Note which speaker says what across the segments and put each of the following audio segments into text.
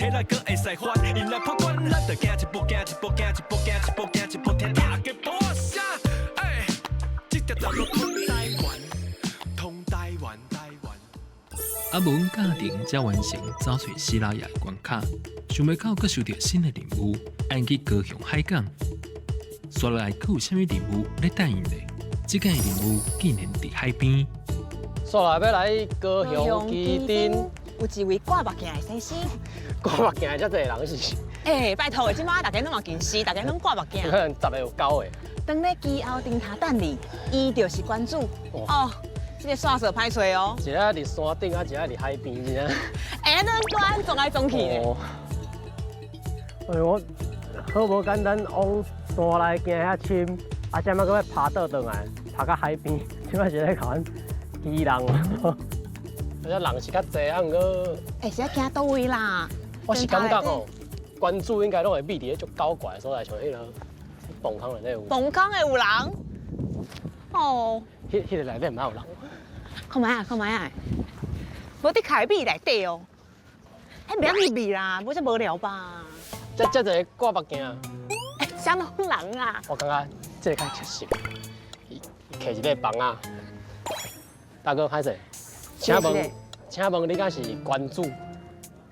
Speaker 1: 起來閣會使翻，𪜶來破關，咱就行一步行一步行一步行一步行一步，聽大家鼓聲，欸，這條道路通台灣，通台灣，台灣。
Speaker 2: 阿文教程才完成走揣死老爺的關卡，想袂到閣收著新的任務，愛去高雄海港。紲落來閣有啥物任務咧等𪜶咧？這擺的任務竟然佇海邊。
Speaker 3: 紲來欲來高雄旗津，
Speaker 4: 有一位掛目鏡的先生。
Speaker 3: 掛目鏡的遮濟人是？
Speaker 4: 欸，拜託，這擺大家攏嘛近視，大家攏掛目鏡。
Speaker 3: 可能10個有9個。
Speaker 4: 當咧基甌燈塔等你，伊就是關主哦。這個線索歹揣哦。
Speaker 3: 一個佇山頂，啊，一個佇海邊，真正。
Speaker 4: 欸，咱關撞來撞去咧。
Speaker 3: 哎，我好無簡單，往山內行遐深，啊，這擺閣欲爬倒轉來，爬到海邊，這擺是咧共阮欺人。這人是較濟，啊，毋過。
Speaker 4: 欸，是愛行佗位啦？
Speaker 3: 我是感覺哦，關主應該攏會秘佇咧足搞怪的所在，像彼个磅空內底有。
Speaker 4: 磅空會有人？哦。
Speaker 3: 彼个內底毋捌有人。
Speaker 4: 看覓啊，看覓啊！無佇凱米內底哦，彼袂曉入去啦，無遮無聊吧？
Speaker 3: 這一个掛目鏡。
Speaker 4: 欸，啥攏人啊？
Speaker 3: 我感覺這个較切實，伊摕一個枋仔。大哥，歹勢，請問，請問你敢是關主？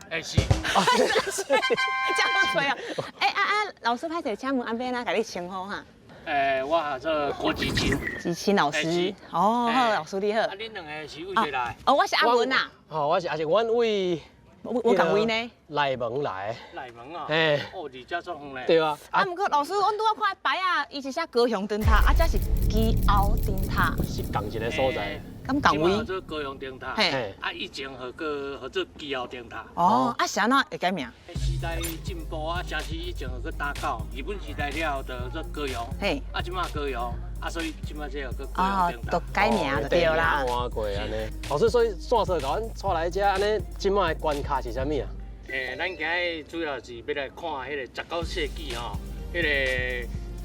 Speaker 5: 欸，是。
Speaker 4: 這樣吹啊！欸啊啊，老師歹勢，請問按欲按怎共你稱呼哈？
Speaker 5: 欸，我叫做郭吉清。
Speaker 4: 吉清老師。哦，好，老師你好。
Speaker 5: 啊，恁兩个是佗位來？
Speaker 4: 哦，我是阿文啊。
Speaker 3: 哦，我是阿是，阮為
Speaker 4: 我仝位呢？
Speaker 3: 內門來。
Speaker 5: 內門啊。
Speaker 3: 嘿。
Speaker 5: 哦，離遮足遠咧。
Speaker 3: 對啊。
Speaker 4: 啊，毋過老師，阮拄仔看牌仔，伊是寫高雄燈塔，啊，這是基甌燈塔。
Speaker 3: 是仝一個所在。
Speaker 4: 敢仝位？
Speaker 5: 叫做高雄燈塔。
Speaker 4: 嘿。
Speaker 5: 啊，以前號過號做基甌燈塔。
Speaker 4: 哦，啊是按怎會改名？
Speaker 5: 時代進步啊，城市以前號做打狗，日本時代了後就做高雄。
Speaker 4: 嘿。
Speaker 5: 啊，這擺高雄，啊，所以這擺這號叫高雄燈塔。
Speaker 4: 都改名就對啦。
Speaker 3: 換過按呢。老師，所以線索共阮帶來遮按呢，這擺的關卡是啥物啊？
Speaker 5: 欸，咱今日主要是欲來看彼个19世紀吼，彼个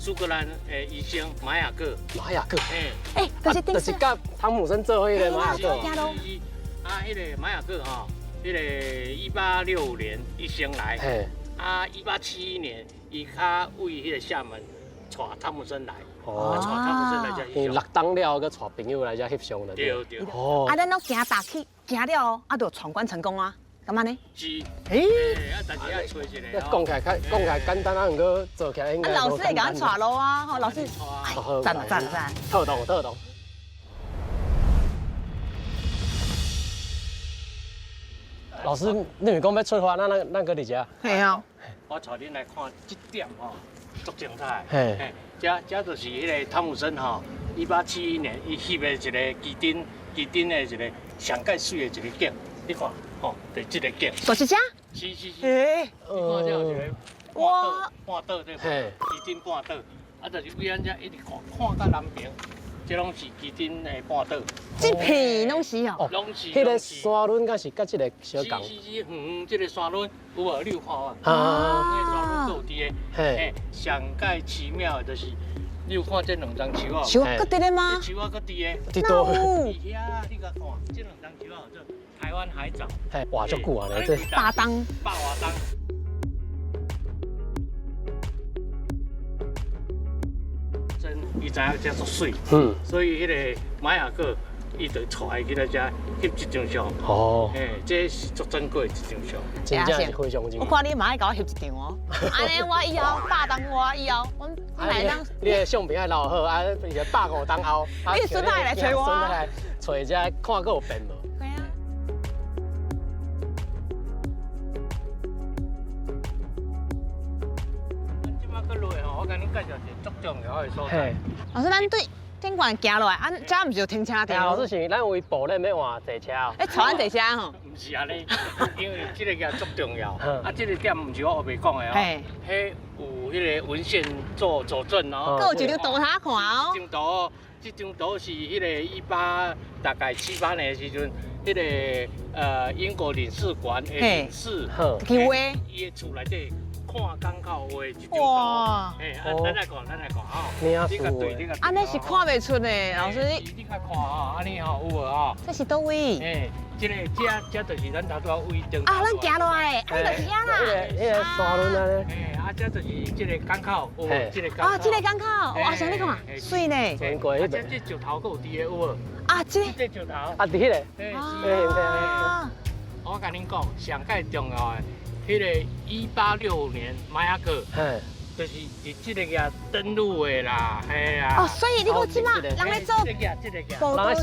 Speaker 5: 蘇格蘭的醫生馬雅各。
Speaker 3: 馬雅各。
Speaker 5: 欸，
Speaker 4: 欸，就是
Speaker 3: 就是佮湯姆森做伙彼个馬雅各。
Speaker 5: 啊，彼个馬雅各吼，彼个1865年伊先來。
Speaker 3: 嘿。
Speaker 5: 啊，1871年，伊較為彼个廈門帶湯姆森來。
Speaker 3: 哦。
Speaker 5: 帶湯姆森來遮翕相。
Speaker 3: 六冬了後，閣帶朋友來遮翕相了。
Speaker 5: 對對。
Speaker 3: 哦。
Speaker 4: 啊，咱攏行踏去，行了，啊，就闖關成功啊。敢按呢？
Speaker 5: 是。
Speaker 4: 欸。
Speaker 5: 啊，但是愛揣一个。
Speaker 3: 講起來較講起來簡單，啊，毋過做起來應該。
Speaker 4: 啊，老師會共阮帶路啊，吼，老師。讚讚讚。
Speaker 3: 透動透動。老師，你毋是講欲出發，咱閣佇遮？
Speaker 4: 嘿啊。
Speaker 5: 我帶恁來看這點吼，足精彩。
Speaker 3: 嘿。
Speaker 5: 這就是彼个湯姆森吼，1871年伊翕的一个旗津，旗津的一个上蓋媠的一个景，你看。吼，就這个景。
Speaker 4: 就是這。
Speaker 5: 是是是。
Speaker 4: 欸。
Speaker 5: 你看這有一個半島，半島對無？旗津半島，啊，就是為咱這一直看，看到南爿，這攏是旗津的半島。
Speaker 4: 這片攏是哦。
Speaker 5: 攏是。
Speaker 3: 彼个山崙敢是佮這个相仝？
Speaker 5: 是是是，遠遠這个山崙有無？你有看無？
Speaker 3: 啊。
Speaker 5: 那个山崙閣有佇个。嘿。上蓋奇妙的就是，你有看這兩叢樹仔？
Speaker 4: 樹仔閣佇咧嗎？
Speaker 5: 樹仔閣佇个。
Speaker 3: 佇佗
Speaker 4: 位？
Speaker 5: 佇遐，你共看，這兩叢樹仔叫做台灣海藻。
Speaker 3: 嘿，哇，足久啊咧，這。
Speaker 4: 百冬。
Speaker 5: 百外冬。真，伊知影遮足媠。所以彼个馬雅各，伊就帶伊去來遮翕這張相。
Speaker 3: 哦。
Speaker 5: 嘿，這是足珍貴的一張相。
Speaker 3: 真正是非常珍貴。
Speaker 4: 我看你嘛愛共我翕一張哦。按呢，我以後百冬我以後，阮來當。
Speaker 3: 你的相片愛留好，啊，變成150冬後。
Speaker 4: 你孫仔會來揣我。
Speaker 3: 孫仔來揣遮看閣有變無？
Speaker 4: 對啊。
Speaker 5: 這擺閣落吼，我共恁介紹一個足重要的所在。
Speaker 4: 老師，咱對頂懸行落來，啊，遮毋是有停車場？
Speaker 3: 老師是咱為埔里欲換坐車哦。
Speaker 4: 欸，帶阮坐車吼？
Speaker 5: 毋是按呢，因為這個嘢足重要。啊，這個點毋是我烏白講的哦。彼有彼个文獻做佐證哦。
Speaker 4: 閣有一張圖通看哦。
Speaker 5: 這張圖，這張圖是彼个一八大概七八年的時陣，彼个英國領事館的領事，
Speaker 4: 去畫。
Speaker 5: 伊的厝內底看看港口畫一張圖。
Speaker 4: 哇！
Speaker 5: 哎，啊，咱來看，咱來看吼。
Speaker 3: 領
Speaker 5: 你共對，你共對。
Speaker 4: 按呢是看袂出的，老師
Speaker 5: 你你共看吼，按呢吼有無吼？
Speaker 4: 這是佗位？
Speaker 5: 哎，這個這這就是咱頭拄仔位頂。
Speaker 4: 啊，咱行落來，啊，就是遐啦。
Speaker 3: 彼個彼個沙崙按呢。
Speaker 5: 哎，啊，這就是這個港口，有無？這個港口。
Speaker 4: 啊，這個港口，哇，啥你看，媠呢。
Speaker 3: 經過彼
Speaker 5: 這這石頭閣有佇的有無？
Speaker 4: 啊，這。
Speaker 5: 這石頭。
Speaker 3: 啊，佇彼個。
Speaker 4: 啊。
Speaker 5: 我共恁講，上蓋重要的，彼個1865年馬雅各，就是佇這个遐登陸的啦，嘿啊。
Speaker 4: 哦，所以你講這馬人咧做步道遮，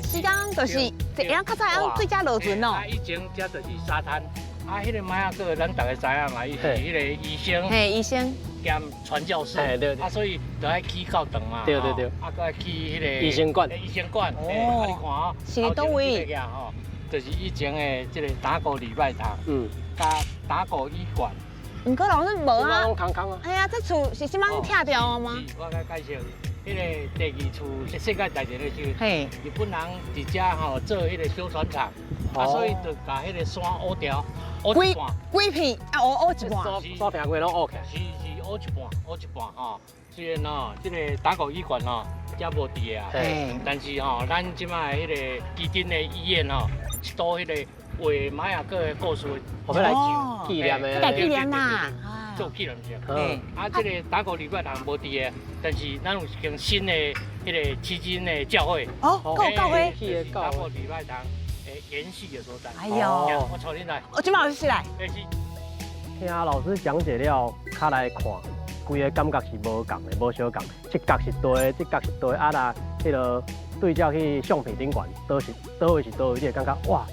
Speaker 4: 時間就是會曉較早會曉對遮落船哦。
Speaker 5: 啊，以前這就是沙灘，啊，彼個馬雅各咱逐个知影嘛，伊是彼個醫生，
Speaker 4: 嘿，醫生
Speaker 5: 兼傳教士，啊，所以就愛起教堂嘛，啊，閣愛起彼個
Speaker 3: 醫生館，
Speaker 5: 醫生館，哦，啊，你看哦，
Speaker 4: 是佗位？
Speaker 5: 就是以前的這個打鼓禮拜堂，佮打鼓醫館。
Speaker 4: 毋過老師無啊，
Speaker 3: 攏空空啊。
Speaker 4: 哎呀，這厝是啥物拆掉的嗎？
Speaker 5: 我共介紹，彼個第二次世界大戰的時候，日本人佇遮吼做彼個小船廠，啊，所以就共彼個山挖掉，挖一半，
Speaker 4: 規片啊，挖挖一半，
Speaker 3: 山坪規攏挖起來。
Speaker 5: 是是，挖一半，挖一半吼。雖然吼，這個打鼓醫館吼，遮無佇的啊，但是吼，咱這擺彼個旗津的醫院吼，一道彼個畫馬雅各的故事，
Speaker 3: 我欲來紀念的，
Speaker 4: 紀念啦，
Speaker 5: 做紀念者。啊，這個打鼓禮拜堂無佇的，但是咱有一間新的彼個旗津的教會。
Speaker 4: 哦，閣有教會。
Speaker 5: 打鼓禮拜堂的延續的所在。
Speaker 4: 哎喲，
Speaker 5: 我帶恁來。
Speaker 4: 我這擺有是來。
Speaker 3: 聽老師講解了，較來看。規个感覺是無仝的，無相仝。這角是大的，這角是大的，啊若彼个對照去相片頂懸，佗是佗位是佗位，你會感覺哇，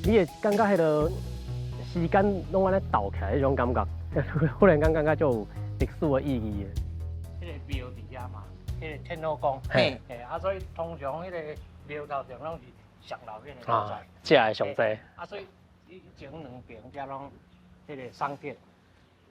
Speaker 3: 你會感覺彼个時間攏按呢倒起來彼種感覺，忽然間感覺就有歷史的意義的。
Speaker 5: 彼个廟佇遐嘛，彼个天后宮，嘿，啊，所以通常彼个廟頭前攏是上鬧熱的所在，
Speaker 3: 食的上濟。
Speaker 5: 啊，所以以前兩爿遮攏彼个商店。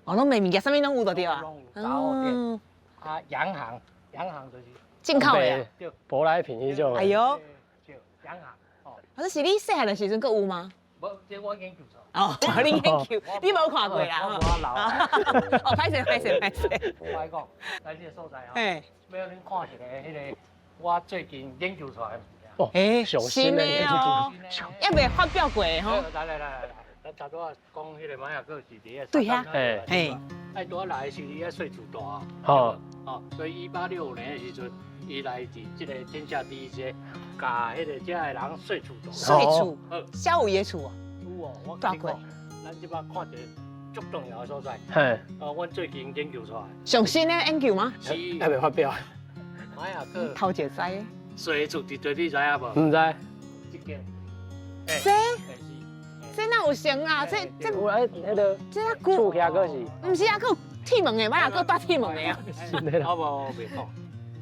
Speaker 4: 哦，攏賣物件，啥物攏有就對啊。
Speaker 5: 攏有雜貨店，啊，洋行，洋行就是
Speaker 4: 進口的，
Speaker 5: 對，
Speaker 3: 舶來品彼種。
Speaker 4: 哎喲，
Speaker 5: 對，洋行。哦，
Speaker 4: 啊，這是你細漢的時陣閣有嗎？
Speaker 5: 無，這我研究錯。
Speaker 4: 哦，你研究，你無看過啦。
Speaker 5: 我老。
Speaker 4: 哦，歹勢歹勢歹勢。
Speaker 5: 我來講，來這個所在吼，欲予恁看一個彼个我最近研究出來的物件。
Speaker 3: 哦，欸，上新的
Speaker 4: 哦，猶未發表過的吼。
Speaker 5: 來來來來來。咱頭拄仔講彼個馬雅各是佇个，
Speaker 4: 對啊，
Speaker 3: 嘿，
Speaker 5: 愛拄仔來的時佇遐稅厝大，
Speaker 3: 哦，
Speaker 5: 哦，所以1865年的時陣，伊來佇這个天下第一街，共彼个遮的人稅厝大。
Speaker 4: 稅厝，蕭有伊的厝哦。
Speaker 5: 有哦，我共你講，咱這擺看一个足重要的所在。
Speaker 3: 嘿，
Speaker 5: 哦，阮最近研究出來。
Speaker 4: 上新的研究嗎？
Speaker 5: 是，
Speaker 3: 猶未發表。
Speaker 5: 馬雅各
Speaker 4: 頭一个知。
Speaker 5: 稅厝佇佗你知影無？
Speaker 3: 毋知。
Speaker 5: 這間。
Speaker 4: 這。這哪有成啊？這這
Speaker 3: 有哎，彼个
Speaker 4: 這
Speaker 3: 厝遐閣是？
Speaker 4: 毋是啊，閣有鐵門的，馬雅閣帶鐵門的啊。
Speaker 3: 是的啦。
Speaker 5: 我無袂講。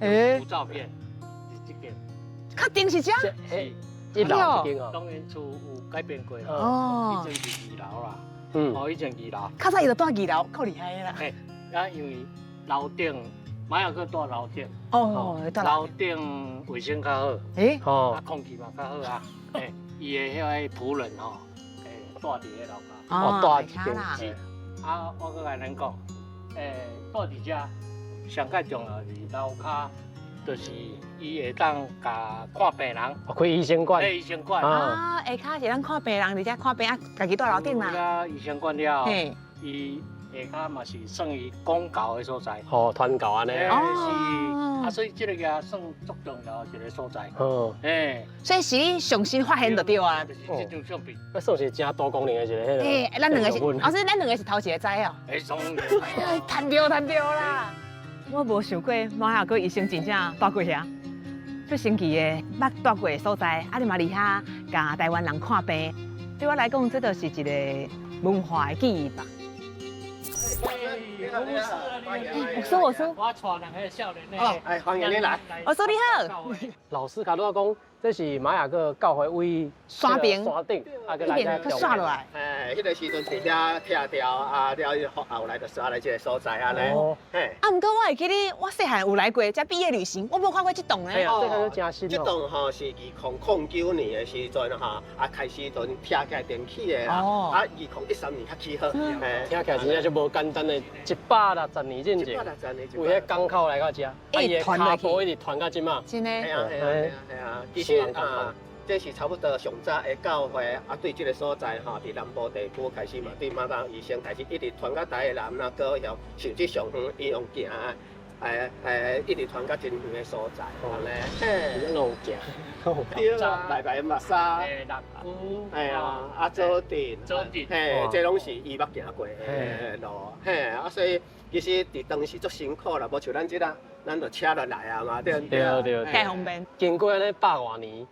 Speaker 4: 欸
Speaker 5: 有照片，是這間。
Speaker 4: 確定是這？
Speaker 5: 是。
Speaker 3: 一樓這間哦。
Speaker 5: 當然厝有改變過啦。
Speaker 4: 哦。
Speaker 5: 以前是二樓啦。哦，以前二樓。
Speaker 4: 較早伊就蹛二樓，夠厲害的啦。
Speaker 5: 嘿，啊，因為樓頂馬雅閣蹛樓頂。
Speaker 4: 哦，
Speaker 5: 樓頂衛生較好。
Speaker 4: 欸。
Speaker 3: 哦。
Speaker 5: 啊，空氣嘛較好啊。欸，伊的彼个僕人吼。蹛佇个樓跤，
Speaker 4: 哦，
Speaker 3: 蹛一間
Speaker 5: 是。啊，我閣共恁講，欸，蹛佇遮上蓋重要是樓跤，就是伊會當共看病人。
Speaker 3: 哦，開醫生館。
Speaker 5: 欸，醫生館。
Speaker 4: 啊，下跤是咱看病人佇遮看病啊，家己蹛樓頂啦。
Speaker 5: 啊，醫生館了後，伊下跤嘛是算伊講教的所在。
Speaker 3: 哦，傳教按呢。
Speaker 5: 是。啊，所以這个也算足重要的一个所在。
Speaker 3: 哦。
Speaker 5: 欸，
Speaker 4: 所以是你上新發現就對啊。
Speaker 5: 就是這張相片。
Speaker 3: 那算是誠多功能的一個彼个。
Speaker 4: 欸，咱兩個是，老師，咱兩個是頭一个知哦。
Speaker 5: 欸，當然。
Speaker 4: 趁著趁著啦！我無想過馬雅各醫生真正蹛過遐，足神奇的，捌蹛過的所在，啊，你嘛佇遐共台灣人看病，對我來講，這就是一個文化的記憶吧。我說我說，
Speaker 5: 我帶兩个少年的。
Speaker 3: 哎，歡迎你來。
Speaker 4: 我說你好。
Speaker 3: 老師較拄仔講，這是瑪雅各教會位
Speaker 4: 山邊
Speaker 3: 山頂，啊，
Speaker 4: 彼邊閣刷落來。
Speaker 6: 嘿，彼個時陣佇遐拆掉，啊了後來就刷來這个所在按呢。嘿。
Speaker 4: 啊，毋過我會記得，我細漢有來過，遮畢業旅行，我無看過這棟咧。
Speaker 3: 這個真新。
Speaker 6: 這棟吼是2009年的時陣吼，啊開始陣拆起來電起的啦。哦。啊，2013年才起好。
Speaker 3: 聽起來真正就無簡單的，160年進前，為彼港口來到遮，啊伊的跤步一直傳到這馬。
Speaker 4: 真的。
Speaker 6: 係啊係啊係啊，其實啊。這是差不多上早的教會啊，對這个所在吼，佇南部地區開始嘛，對馬達醫生開始一直傳到台南啦、高雄，甚至上遠，伊用行的，一直傳到真遠的所在，按呢，嘿，
Speaker 3: 攏有行，
Speaker 6: 對啊，內排密沙，
Speaker 5: 六龜，
Speaker 6: 嘿啊，啊左鎮，
Speaker 5: 左鎮，
Speaker 6: 嘿，這攏是伊捌行過的路，嘿，啊所以其實佇當時足辛苦啦，無像咱這啦，咱就車就來啊嘛，對毋
Speaker 3: 對？對，
Speaker 4: 太方便。
Speaker 3: 經過按呢百外年。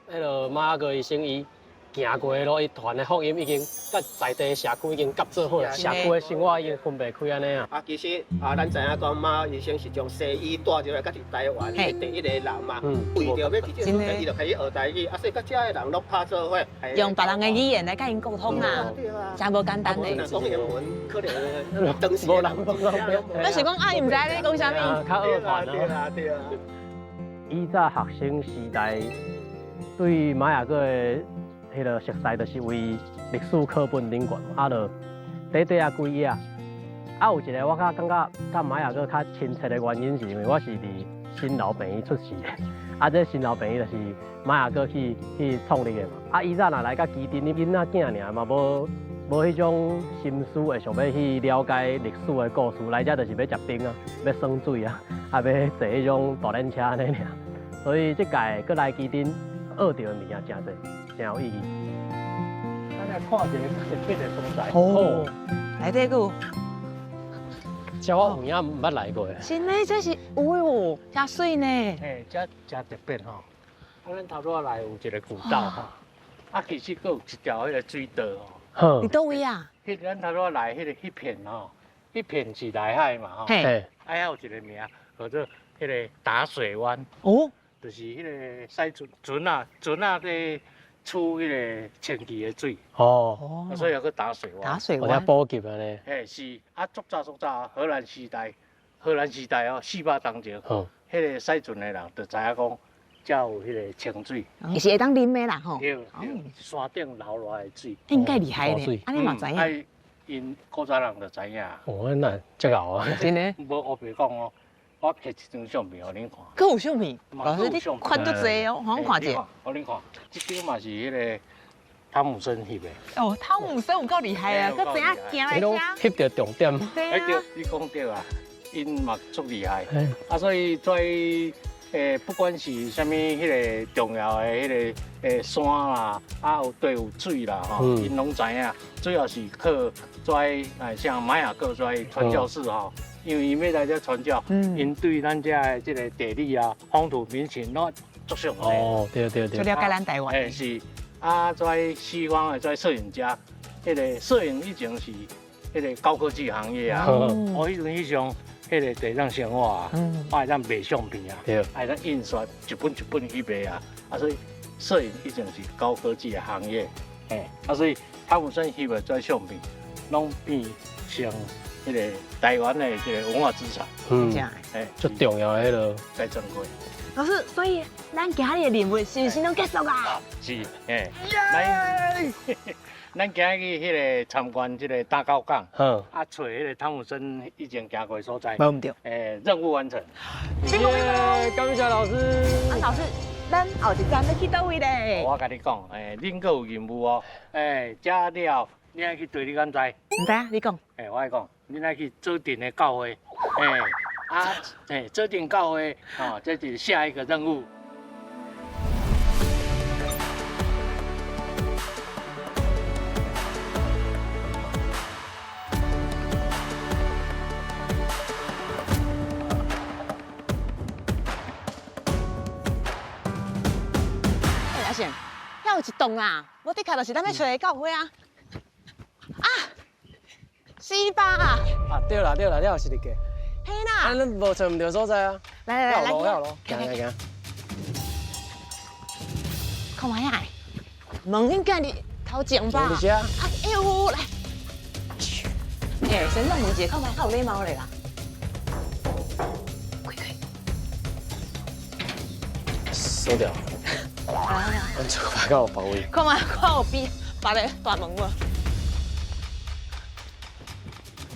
Speaker 3: 彼个瑪雅各醫生伊行過的路，伊傳的福音已經佮在地社區已經合做伙，社區的生活已經分袂開按呢啊。
Speaker 6: 啊，其實啊，咱知影講馬醫生是將西醫帶入來，佮佇台灣的第一個人嘛。為著欲佇這個，伊就開始學台語，啊，所以佮遮的人攏拍做伙。
Speaker 4: 用別人的語言來佮𪜶溝通啊，真無簡單咧。
Speaker 6: 講英文可能當時
Speaker 3: 無人講。
Speaker 4: 咱是講啊，伊毋知你講啥物。
Speaker 3: 較惡傳
Speaker 6: 對啊對啊。
Speaker 3: 以早學生時代。對瑪雅各的彼个熟似，就是為歷史課本頂懸，啊，就短短仔幾頁。啊，有一个我較感覺佮瑪雅各較親切的原因，是因為我是佇新樓病院出世的。啊，這新樓病院就是瑪雅各去創立的嘛。啊，以前若來到旗津，你囡仔囝爾嘛，無彼種心思會想欲去了解歷史的故事，來遮就是欲食冰啊，欲耍水啊，啊，欲坐彼種大輪車按呢爾。所以這屆閣來旗津。學著的物件誠濟，誠有意義。咱來看一个特別的所在。
Speaker 4: 哦，內底閣有。
Speaker 3: 這我有影毋捌來過。
Speaker 4: 真的，這是，哦喲，誠媠呢。
Speaker 5: 嘿，這誠特別吼。啊，咱頭拄仔來有一个古道吼，啊，其實閣有一條彼个水道
Speaker 3: 吼。
Speaker 4: 佇佗位啊？
Speaker 5: 彼咱頭拄仔來彼个彼片吼，彼片是內海嘛吼。
Speaker 4: 嘿。
Speaker 5: 啊，遐有一个名叫做彼个打水灣。
Speaker 4: 哦。
Speaker 5: 就是彼个駛船船仔，船仔咧儲彼个清氣的水。
Speaker 3: 哦。
Speaker 5: 所以猶閣打水灣。
Speaker 4: 打水灣。
Speaker 3: 有遮補給按呢。
Speaker 5: 嘿，是啊，足早足早，荷蘭時代，荷蘭時代哦，400冬前，彼个駛船的人就知影講，遮有彼个清水。
Speaker 4: 伊是會當啉的啦吼。
Speaker 5: 對，山頂流落來的水。
Speaker 4: 應該厲害咧，按呢嘛知影。
Speaker 5: 𪜶古早人就知影。
Speaker 3: 哦，那遮𠢕啊。
Speaker 4: 真的。
Speaker 5: 無，我袂講哦。我翕一張相片予恁看。
Speaker 4: 閣有相片？老師你看足濟哦，予阮看一下。
Speaker 5: 予恁看，這張嘛是彼个湯姆森翕的。
Speaker 4: 哦，湯姆森有夠厲害啊！閣知影行來遮。
Speaker 3: 翕著重點。
Speaker 5: 對，你講對啊，𪜶嘛足厲害。啊，所以在不管是啥物彼个重要的彼个山啦，啊有地有水啦吼，𪜶攏知影。主要是靠遮像瑪雅各遮傳教士吼。因為伊欲來遮傳教，𪜶對咱遮的這个地理啊、風土民情攏足熟悉。
Speaker 3: 哦，對對對。
Speaker 4: 足了解咱台灣。
Speaker 5: 欸，是啊，遮西方的遮攝影家，彼个攝影以前是彼个高科技行業啊。我彼陣彼種彼个地當生活啊，我會當賣相片啊，會當印刷一本一本去賣啊。啊，所以攝影以前是高科技的行業，欸，啊，所以他們算翕的這相片，攏變成。彼个台灣的這个文化資產，
Speaker 3: 欸，最重要的彼个
Speaker 5: 在珍貴。
Speaker 4: 老師，所以咱今日的任務是毋是攏結束啊？
Speaker 5: 是，欸，咱今日去彼个參觀這个打狗港，啊，揣彼个湯姆森以前行過的所在。
Speaker 4: 無毋對。
Speaker 5: 欸，任務完成。
Speaker 3: 謝謝，感謝老師。
Speaker 4: 啊，老師，咱後一站欲去佗位咧？
Speaker 5: 我共你講，欸，恁閣有任務哦，欸，遮了，你愛去佗，你敢知？
Speaker 4: 毋知啊，你講。
Speaker 5: 欸，我愛講。恁愛去左鎮的教會，欸啊，欸，左鎮教會，哦，這是下一個任務。
Speaker 4: 欸，阿賢，遐有一棟啦，無的確就是咱欲揣的教會啊。啊！四百啊！
Speaker 3: 啊，對啦對啦，你也是佇過。
Speaker 4: 嘿啦！
Speaker 3: 啊，咱無揣毋著所在啊。
Speaker 4: 來來來，
Speaker 3: 來，行行行。
Speaker 4: 看覓仔，門應該佇頭前吧？
Speaker 3: 佇遮。
Speaker 4: 啊，哎呦，來。欸，先讓問一下，看覓較有禮貌咧啦。開開。
Speaker 3: 鎖掉。阮做法較有防衛。
Speaker 4: 看覓看有比別个大門無？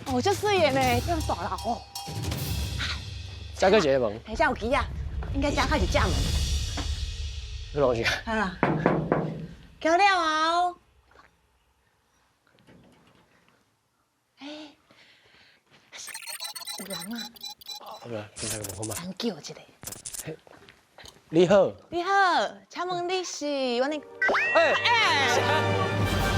Speaker 4: 哦，這媠的呢，這大樓哦。
Speaker 3: 這閣一个門。
Speaker 4: 還這有機啊？應該這較是正門。
Speaker 3: 你落去。
Speaker 4: 好啦。交了後。欸，有人啊？
Speaker 3: 好啦，進來問看覓。
Speaker 4: 咱叫一下。
Speaker 3: 你好。
Speaker 4: 你好，請問你是阮的？
Speaker 3: 欸。
Speaker 4: 欸。